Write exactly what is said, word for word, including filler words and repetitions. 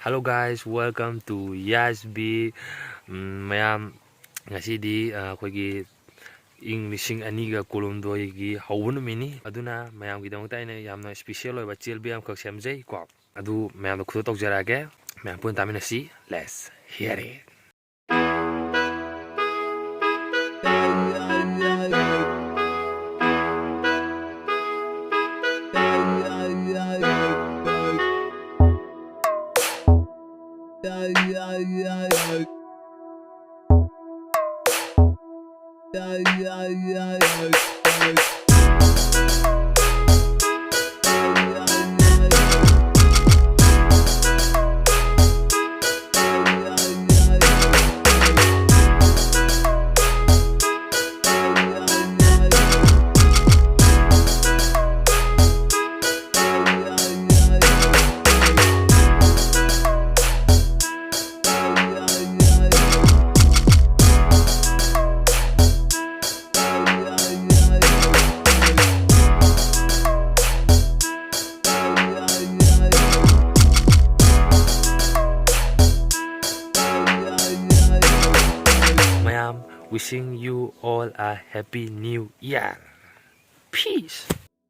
Hello guys, welcome to Yas B. ꯎꯝ, ꯃꯌꯥꯝ, ꯉꯁꯤꯗꯤ, ꯑ, ꯑꯩꯈꯣꯏꯒꯤ ꯏꯪ ꯂꯤꯁꯤꯡ ꯑꯅꯤꯒ ꯀꯨꯟꯍꯨꯝꯗꯣꯏꯒꯤ ꯍꯧꯕ ꯅꯨꯃꯤꯠꯅꯤ꯫ ꯑꯗꯨꯅ ꯃꯌꯥꯝꯒꯤꯗꯃꯛꯇ ꯑꯩꯅ ꯌꯥꯝꯅ special ꯑꯣꯏꯕ ꯆꯦꯜꯕꯤ ꯑꯃꯈꯛ ꯁꯦꯝꯖꯩꯀꯣ꯫ ꯑꯗꯨ ꯃꯌꯥꯝꯗ ꯈꯨꯗꯣꯜ ꯇꯧꯖꯔꯛꯑꯒꯦ꯫ ꯃꯌꯥꯝ ꯄꯨꯟꯅ ꯇꯥꯃꯤꯟꯅꯁꯤ꯫ Let's hear it. ꯃꯌꯥꯝ, wishing you all a happy new year. Peace.